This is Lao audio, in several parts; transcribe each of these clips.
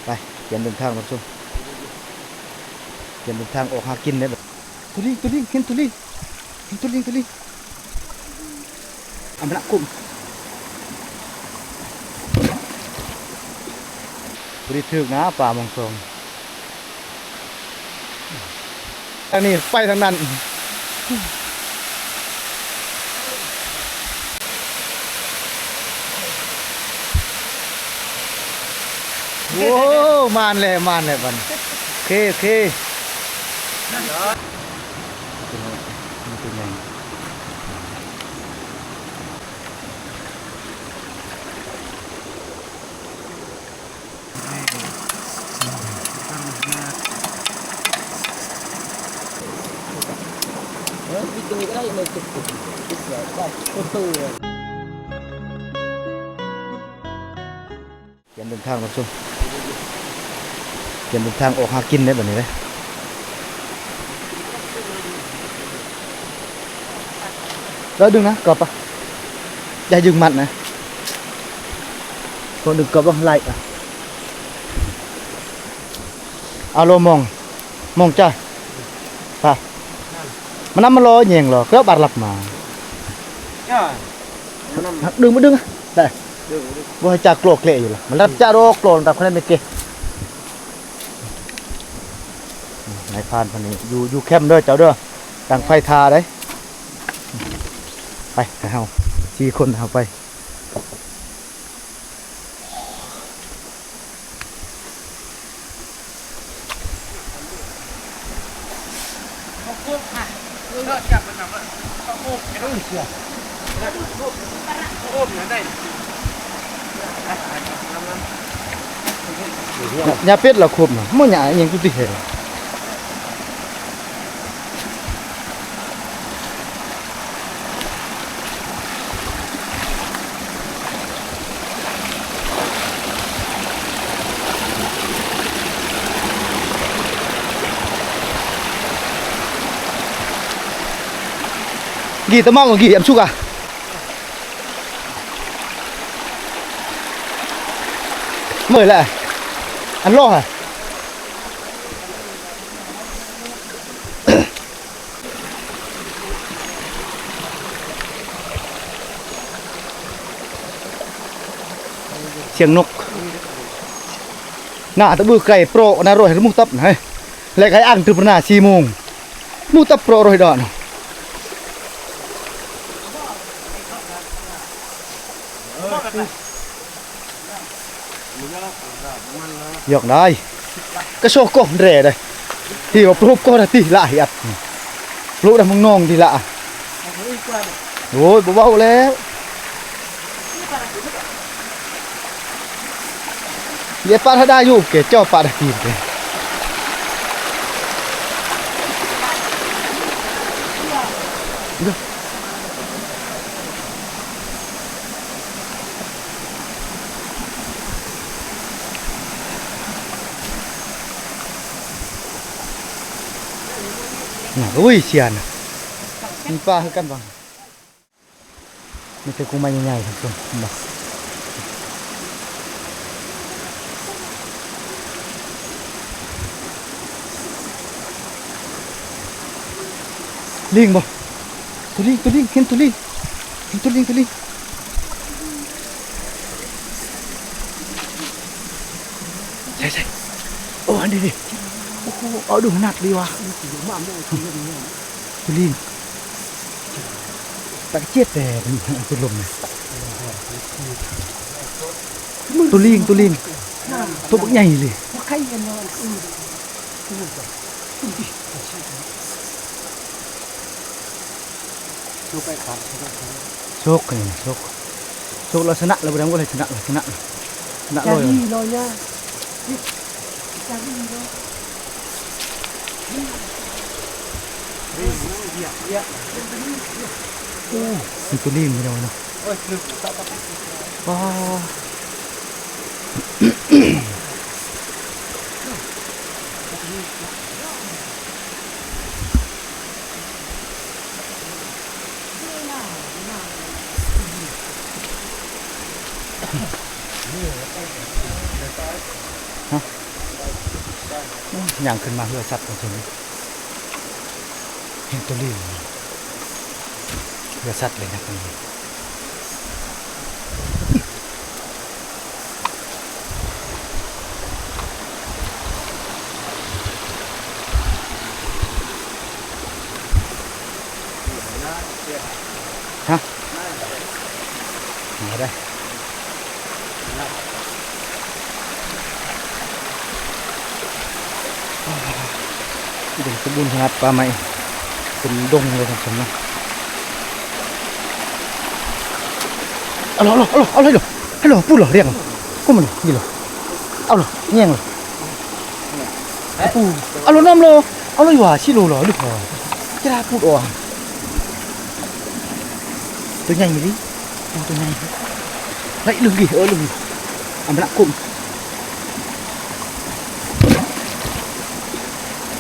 ໄປ ກຽມເດີນທາງທ່ານຜູ້ຊົມ ກຽມເດີນທາງອອກຫາກິນເດ້. ໂຕລີງ ໂຕລີງ ເຫັນໂຕລີງ ເຫັນໂຕລີງ ໂຕລີງ ອາມະນະກຸມ ບໍ່ໄດ້ຖືກນະ ປາມອງຊອງ. ທາງນີ້ໄປທາງນັ້ນ. ໂອ້ ມານແລ້ວ ມານແລ້ວບັດນີ້. ໂອເຄ ໂອເຄ. ກຽມເດີນທາງທ່ານຜູ້ຊົມ ກຽມເດີນທາງອອກຫາກິນເດ້ບັດນີ້ເດ້. ລາວດຶງນະ ກອບປະ ຢ່າດຶງມັດນະ ໂຕດຶງກອບລະໄລ່ອະ. ອາໂລມອງ ມອງຈ້າ ປະ ມານຳມາລໍແຍງລໍ ເກືອບາດລັບມາ ດຶງມາດຶງ ໄດ້ ບໍ່ໃຫ້ຈັກໂກລະແກລະຢູ່ລະ ມັນລັບຈັກໂກລະ ມັນລັບຄະແນນແມ່ເກ. ນາຍພານເພິ່ນນີ້ຢູ່ ຢູ່ແຄມເດີເຈົ້າເດີ ຕັ້ງໄຟຖ້າໄດ໋. ໄປ ເຮົາສີ່ຄົນ ເຮົາໄປ. ຫຍ້າເປັດລະຄົບນະ ບໍ່ຫຍ້າອີ່ຫຍັງ ກູຕິເຫັນ. ກີຕະເມົາກີອຳສຸກອະ ເມື່ອຍແຫຼະ ອັນລໍຫະ. ສຽງນົກ ໜ້າຕະບືໄກ່ໂປຣະນະ ໂຣຍໃຫ້ໝູຕັບນະ ແລະໄກ່ອັງຕື່ມນະ ສີ່ໂມງ ໝູຕັບໂປຣະໂຣຍດອນ. ຢອກໄດ້ ກະຊອກກໍແຣໄດ້ ທີ່ວ່າປລູບກໍໄດ້ຕິລະ ເຮັດປລູບໄດ້ມົງນອງຕິລະ. ໂອ້ຍ ບໍ່ເວົ້າແລ້ວ ເຢປາດໃຫ້ໄດ້ຢູ່ ເກເຈົ້າປາດໃຫ້ຕີນເກ. ໂອ້ຍ ເຊຍນະ ມີປາຄືກັນບໍ່? ມີແຕ່ກົງໄມ້ໃຫຍ່ໆ ທ່ານຜູ້ຊົມ ເຫັນບໍ່? ລີງບໍ່? ໂຕລີງ ໂຕລີງ ເຫັນໂຕລີງ ເຫັນໂຕລີງ ໂຕລີງ ໃສໆ ໂອ້ ອັນນີ້ດິ ໂອ້ໂຫ ເອົາດູໜັກດີວ່າ ໂຕລີງ ຕາກະເຈັດແຕ່ເປັນລົມ ໂຕລີງ ໂຕລີງ ໂຕບັກໃຫຍ່ເລີຍ. ໂຊກນີ້ ໂຊກ ໂຊກລະຊະນະ ລະບໍ່ໄດ້ ບໍ່ໄດ້ຊະນະ ລະຊະນະ ຊະນະ ຈາລີ ລອຍ ລອຍຍາ ຈາລີ ລອຍ ໂອ້ ມີໂຕລີງ ພີ່ນ້ອງເນາະ. ວ້າ ໂອ້ ຮະ ຍ່າງຂຶ້ນມາເຮືອສັດເຖິງ ເຫັນໂຕລີ້ ເຮືອສັດເລີຍນະ. ຮະ ມາໄດ້ ອຸດົມສົມບູນຂະໜາດ ປ່າໄມ້ເປັນດົງເລີຍທ່ານຜູ້ຊົມເນາະ. ເອົາລະ ເອົາລະ ເອົາລະ ເອົາລະ ເອົາລະ ປູດລະ ລຽງລະ ກຸມລະ ນີ້ລະ ເອົາລະ ແຍງລະ ປູ ເອົາລະ ນຳລະ ເອົາລະ ວ່າຊິໂລລະ ຈະລາປູດອອກ ໂຕໃຫຍ່ອີ່ຫຼີ ໂອ້ ໂຕໃຫຍ່ ໄລ່ເລີຍ ເອີ ເລີຍ ອາມະນະກຸມ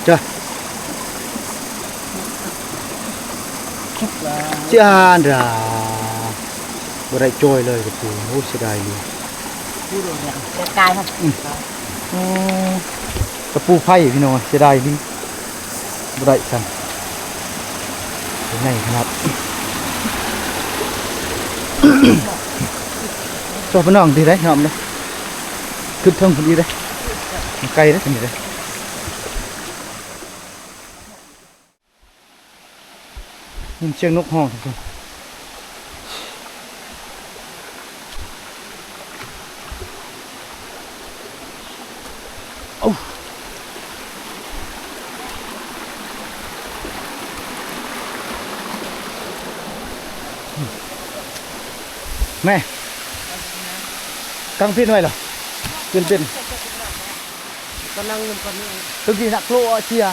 ຈ້າ ຈານດາ ບໍ່ໄດ້ຈ້ອຍເລີຍຕະປູ ໂອ້ ເສຍດາຍອີ່ຫຼີ ຕະປູໄຟພີ່ນ້ອງ ເສຍດາຍອີ່ຫຼີ ບໍ່ໄດ້ຊ້ຳ ໃຫຍ່ຂະໜາດ ຊອບພີ່ນ້ອງດີໄດ໋ ຍອມເດ້ ຂຶ້ນເທິງພຸ້ນອີກເດ້ ໄກເດ້ ນີ້ເດ້. ຍິນສຽງນົກຮ້ອງ ເອົ້າ ແມ່ ກາງເປັນໄວ້ລະ ເປັນ ເປັນ ກຳລັງນຳກັນນີ້ ຕຶກນີ້ນະໂກລເຊຍ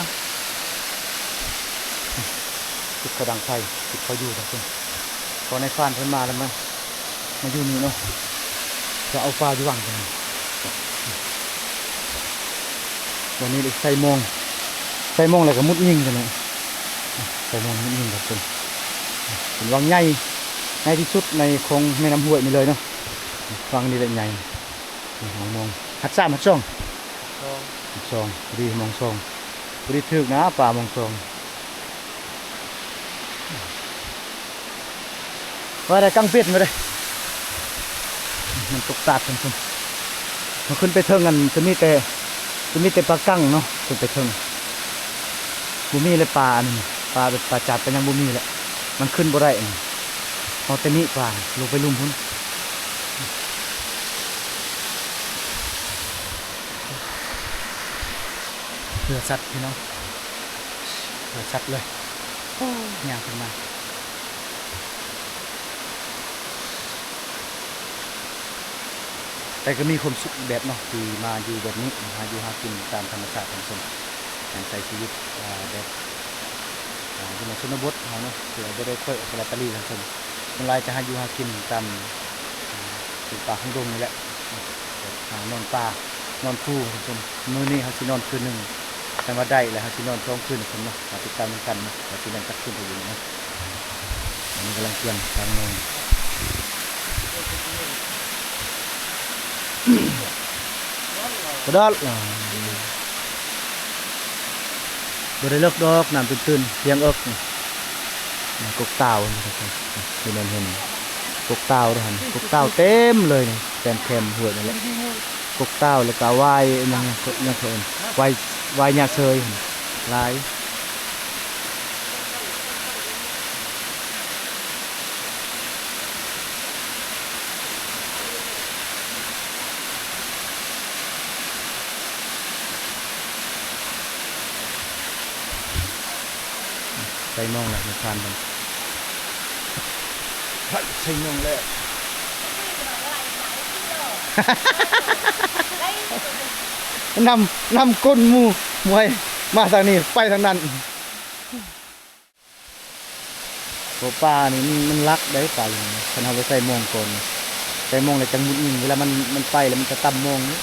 ຈຸດເຂົາດັງໄຟ ຈຸດເຂົາຢູ່ຈັ່ງຊີ້ ພໍໃນຟານເພິ່ນມາແລ້ວ ມາ ມາຢູ່ນີ້ເນາະ ຈະເອົາປາຢູ່ວັງກັນ ວັນນີ້ໄດ້ໃສ່ມອງ ໃສ່ມອງແລ້ວກໍມຸດຍິງກັນເນາະ ໃສ່ມອງມຸດຍິງກັນ ເປັນ ເປັນວັງໃຫຍ່ ໃຫຍ່ທີ່ສຸດໃນຂອງແມ່ນ້ຳຫ້ວຍນີ້ເລີຍເນາະ ວັງນີ້ແຫຼະໃຫຍ່ ນີ້ ມອງ ມອງ ຮັດສາມ ຮັດສອງ ສອງ ສອງ ພໍດີມອງສອງ ພໍດີຖືກນະ ປາມອງສອງ ວ່າໄດ້ກາງເປັນມາເດ້ ມັນຕົກຕາດເພິ່ນ ເຮົາຂຶ້ນໄປເທິງ ອັນ ຈະມີແຕ່ ຈະມີແຕ່ປາກັງເນາະ ຂຶ້ນໄປເທິງ ບໍ່ມີແລ້ວປາ ອັນ ປາ ແບບປາຈັບກໍຍັງບໍ່ມີແຫຼະ ມັນຂຶ້ນບໍ່ໄດ້ ອັນ ເອົາແຕ່ນີ້ປາ ລົງໄປລຸ່ມພຸ້ນ. ເຮືອສັດພີ່ນ້ອງ ເຮືອສັດເລີຍ ໂອ້ ຍ່າງຂຶ້ນມາ ແຕ່ກໍມີຄວາມສຸກອີກແບບເນາະ ທີ່ມາຢູ່ແບບນີ້ ຫາຢູ່ຫາກິນຕາມທຳມະຊາດ ທ່ານຜູ້ຊົມ ການໃຊ້ຊີວິດ ອ່າ ແບບ ອ່າ ຢູ່ໃນຊົນນະບົດເຮົາເນາະ ທີ່ວ່າບໍ່ໄດ້ຄ່ອຍອອກໄປລາດຕະຫຼີ ທ່ານຜູ້ຊົມ ສ່ວນຫຼາຍຈະຫາຢູ່ຫາກິນຕາມ ອ່າ ເປັນປ່າຄົງດົງນີ້ແຫຼະ ຫານອນປ່ານອນພູ ທ່ານຜູ້ຊົມ ມື້ນີ້ເຮົາຊິນອນຄືນໜຶ່ງ ຄັນວ່າໄດ້ແລ້ວເຮົາຊິນອນສອງຄືນ ທ່ານຜູ້ຊົມເນາະ ມາຕິດຕາມນຳກັນເນາະ ວ່າຊິແລ່ນຈັກຄືນໄປຢູ່ນີ້ເນາະ ອັນນີ້ກຳລັງກຽມກາງມອງ ບໍ່ດອກ ບໍ່ໄດ້ເລິກດອກ ນ້ຳຕື້ນໆ ພຽງເອິກ ກົກຕາວ ທີ່ແມ່ນເຫັນ ກົກຕາວເດ້ຫັ້ນ ກົກຕາວເຕັມເລີຍນີ້ ແຄມ ແຄມຫ້ວຍນັ້ນແຫຼະ ກົກຕາວ ແລ້ວກໍຫວາຍ ຫຍັງ ຫຍັງເຂົາເອີ້ນ ຫວາຍ ຫວາຍຫຍ້າເຊີຍຫັ້ນ ຫຼາຍ. ໃສ່ມອງແລ້ວ ໃຫ້ຜ່ານເບິ່ງ ໃສ່ມອງແລ້ວ ນຳ ນຳກົ້ນໝູ່ ມວຍ ມາທາງນີ້ ໄປທາງນັ້ນ. ເພາະປານີ້ມັນ ມັນຫຼັກໄດ໋ ປາຢູ່ນີ້ ຄັນເຮົາບໍ່ໃສ່ມອງກ່ອນ ໃສ່ມອງແລ້ວຈັ່ງມຸດຍິງ ເວລາມັນ ມັນໄປແລ້ວມັນຈະຕຳມອງນີ້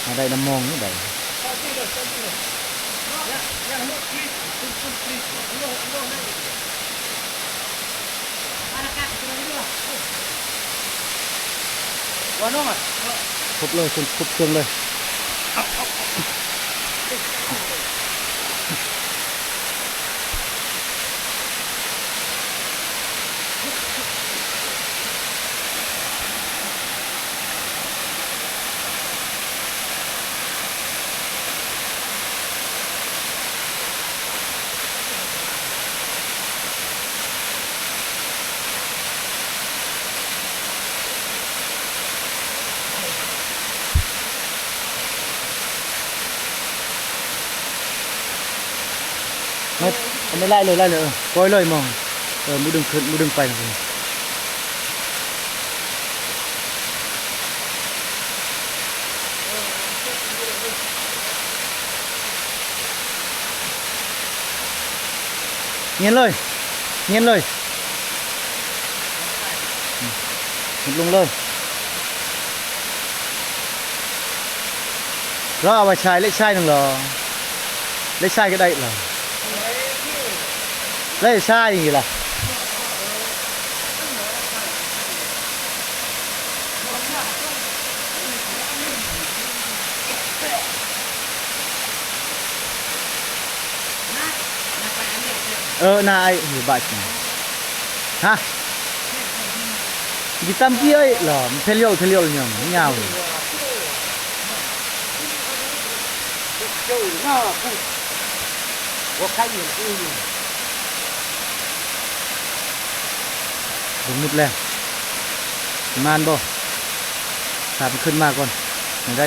ເຮົາໄດ້ນຳມອງນີ້ໄດ໋. ຄົບເລີຍ ຄົບເຄື່ອງເລີຍ. ເອົາ ເອົາໄດ້ຫຼາຍເລີຍ ຫຼາຍເລີຍ ເອີ ປ່ອຍເລີຍມອງ ເອີ ໝູດຶງຂຶ້ນ ໝູດຶງໄປ. ງຽນເລີຍ ງຽນເລີຍ ອືມ ເຮັດລົງເລີຍ. ລອເອົາໄວ້ຊາຍ ເລກຊາຍໜຶ່ງລອ ເລກຊາຍກໍໄດ້ລອ ເລກຊາຍນີ້ລະ. ເອີ ໜ້າໄອ້ ຢູ່ບ້ານ ຮະ ກິນຕຳເກີ້ຍລະ ເທລຽວ ເທລຽວຍອມຍາວ. ເບິ່ງໝົດແລ້ວ ຊິມານບໍ່? ຖ້າມັນຂຶ້ນມາກ່ອນ ແນວໃດ?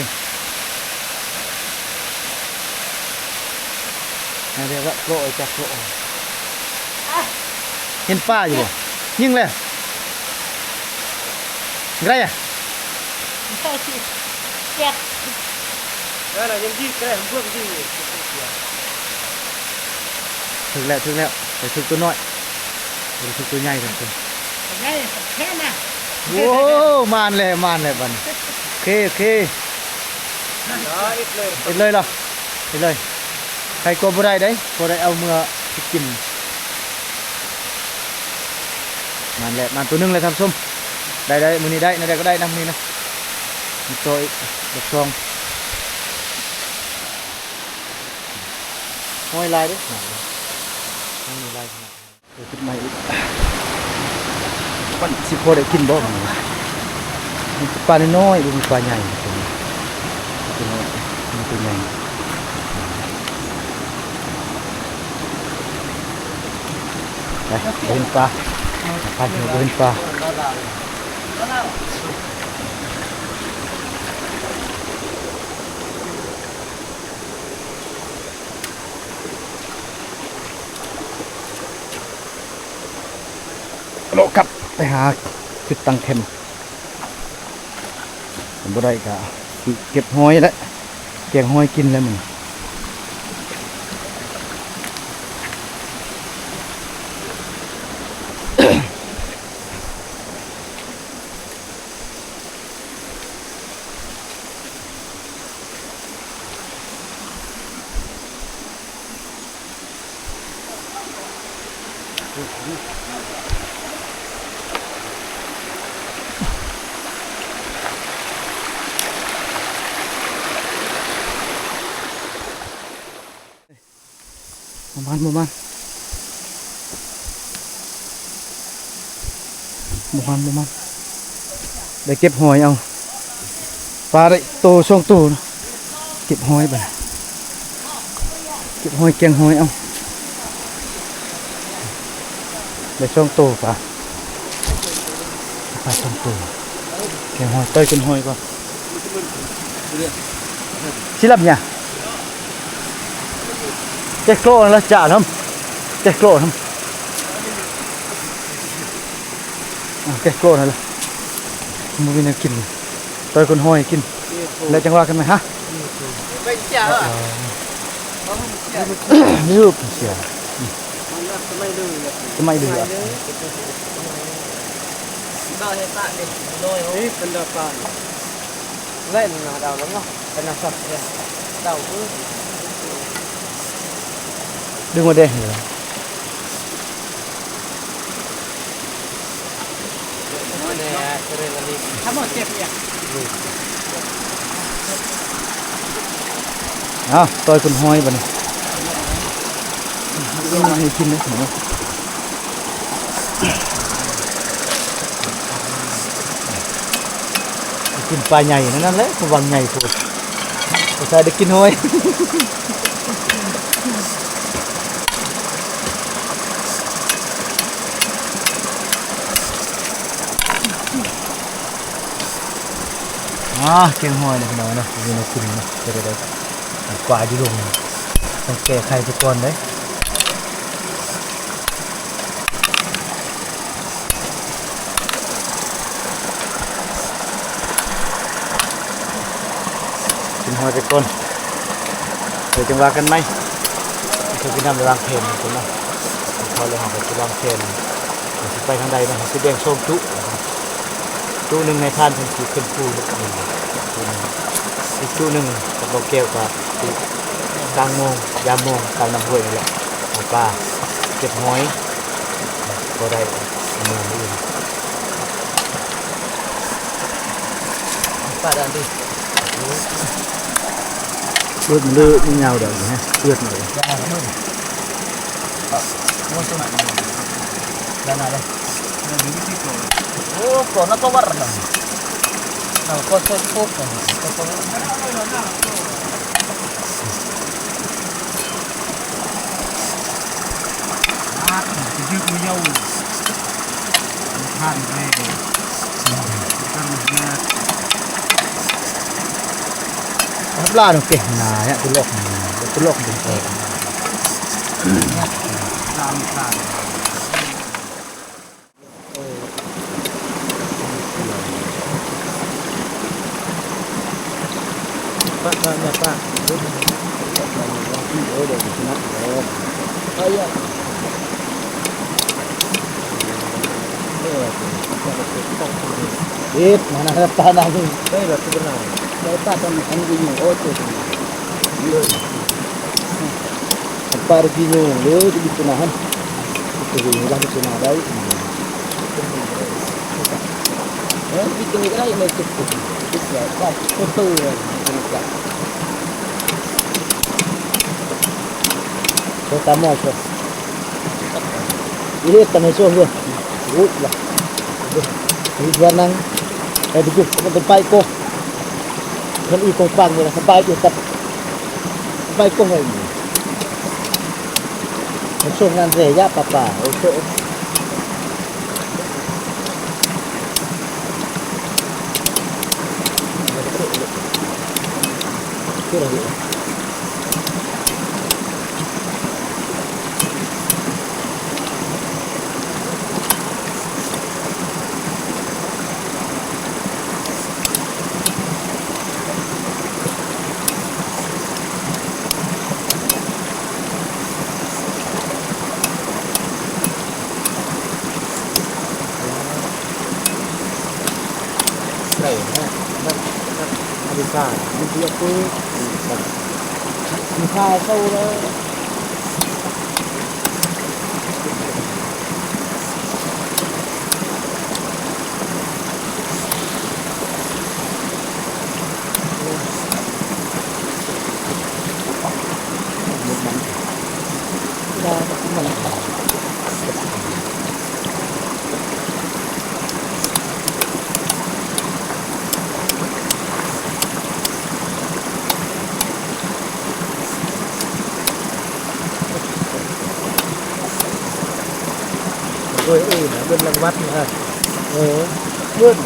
ແນວໃດ? ເລາະໄປຈັກເລາະ ເຫັນປາຢູ່ບໍ່? ຍິງແລ້ວ ໄດ້ອະ. ນັ້ນນະ ຍັງຍິງແຕ່ເບື້ອງຍິງຢູ່. ຖືກແລ້ວ ຖືກແລ້ວ ໄປຖືກຕົວນ້ອຍ ໄປຖືກຕົວໃຫຍ່ກັນ. ໂອ້ ມານແລ້ວ ມານແລ້ວບັດນີ້. ໂອເຄ ໂອເຄ ເຮັດເລີຍ ເຮັດເລີຍລະ ເຮັດເລີຍ. ໃຜກໍບໍ່ໄດ້ເດ້ ບໍ່ໄດ້ເອົາເມືອກິນ. ມານແລ້ວ ມານຕົວໜຶ່ງແລ້ວທ່ານຜູ້ຊົມ. ໄດ້ ໄດ້ ມື້ນີ້ໄດ້ ແນວໃດກໍໄດ້ນະມື້ນີ້ນະ. ມີຕໍ່ອີກ ດອກສອງ ຫ້ອຍຫຼາຍເດ້ ຫ້ອຍຫຼາຍຂະໜາດ. ເອີ ຈຸດໃໝ່ອີກ ມັນຊິພໍໄດ້ກິນບໍ່? ມັນມີແຕ່ປານ້ອຍໆ ບໍ່ມີປາໃຫຍ່ ຕົວນີ້ ຕົວນ້ອຍ ມີແຕ່ໃຫຍ່. ໄປ ບໍ່ເຫັນປາ ຜ່ານເທື່ອບໍ່ເຫັນປາ. ເລາະກັບໄປຫາຈຸດຕັ້ງແຄມ. ຄັນບໍ່ໄດ້ກະຊິເກັບຫອຍແຫຼະ ແກງຫອຍກິນແຫຼະມື້ນີ້. ບໍ່ມານ ບໍ່ມານ ບໍ່ມານ ບໍ່ມານ. ໄດ້ເກັບຫອຍເອົາ ປາໄດ້ໂຕສອງໂຕນະ. ເກັບຫອຍບາດ ເກັບຫອຍແກງຫອຍເອົາ. ໄດ້ສອງໂຕປາ ປາສອງໂຕ ແກງຫອຍ ຕ່ອຍກັນຫອຍກ່ອນ. ຊິລຳຫຍັງ? ແກະໂກລະຈານຳ ແກະໂກລນຳ ແກະໂກລຫັ້ນລະ ບໍ່ມີແນວກິນ ຕ່ອຍກັນຫອຍກິນ ແລ້ວຈັ່ງວ່າກັນໃໝ່. ຮະ? ໄປເສຍ ເອີ ເສຍ ສະໄໝເດີ ສະໄໝເດີ ເອີ ເປັນດາວປານ ແລ່ນໜ້າດາວແລ້ວເນາະ ເປັນໜ້າສັດເດ ດາວເອີ ດຶງມາເດ້ ມາແດ່ ເຈຣິນລະລິ ທຳໝົດເຈັດຫຍັງ? ອ້າວ ຕ່ອຍຄົນຫ້ອຍບັດນີ້ ເອົາໃຫ້ກິນເດີ ກິນປາໃຫຍ່ນັ້ນແຫຼະ ຜູ້ຫວັງໃຫຍ່ໂພດ ຜູ້ຊາຍໄດ້ກິນຫ້ອຍ. ອາ ແກງຫອຍເດີພີ່ນ້ອງເນາະ ມີແນວກິນເນາະ ເປັນຈັ່ງໃດ ກວ່າຢູ່ດົງ ຕ້ອງແກ້ໄຂໄປກ່ອນເດ້. ກິນຫອຍໄປກ່ອນ ດຽວຈັ່ງວ່າກັນໃໝ່ ເຮົາກິນນ້ຳ ໄປວາງແຜນກັນເນາະ ເຂົ້າແລ້ວເຮົາກໍຊິວາງແຜນ ວ່າຊິໄປທາງໃດເນາະ ເຮົາຊິແບ່ງສອງຈຸ ຈຸໜຶ່ງໃນພານເພິ່ນຊິຂຶ້ນພູ ຈຸໜຶ່ງ ອີກຈຸໜຶ່ງກັບບໍ່ແກ້ວກໍຢູ່ກາງໂມງ ຍາມໂມງ ຕາມນ້ຳຫ້ວຍນີ້ແຫຼະ ຫາປາ ເກັບຫອຍ ພໍໄດ້ເມືອມື້ອື່ນ. ປາດອັນນີ້ ເບິ່ງເລີຍ ຍາວດອກນີ້ ເກືອດເລີຍ ໂອ້ ກໍນັກກະວັດນະ ນະ ກໍເຊີນໂຄກນະ Habla no que nada, ya te lo, te lo, te lo. ປະ ປະ ແມ່ປະ ເຮັດ ມານະ ປະນະ ໄດ້ລະ ປະນະ ໄດ້ປະ ຕອນອັນຢູ່ ໂອ້ຍ Ang pare di nyo, lo, di ko na han. Di ko na dai. Eh, di ko na dai, may tuktok. Di ko na dai, tuktok. So, tama, so. Ilit, tama, so, so. Ilit, la. Ilit, warnang. Eh, di ko, ano, di pa ko. Kan ikong pang nila sa bike, itap. Bike ko ngayon. Ang song nan sa ya, papa. Ang so. Kira, kira. ໄດ້ນະ ອາລິຊາ ມັນຊິເອົາປືນ ມີຄ່າເຊົາແລ້ວ. ໂດຍເອີນະ ເງິນລາງວັດນະ ເອີ ເງິນ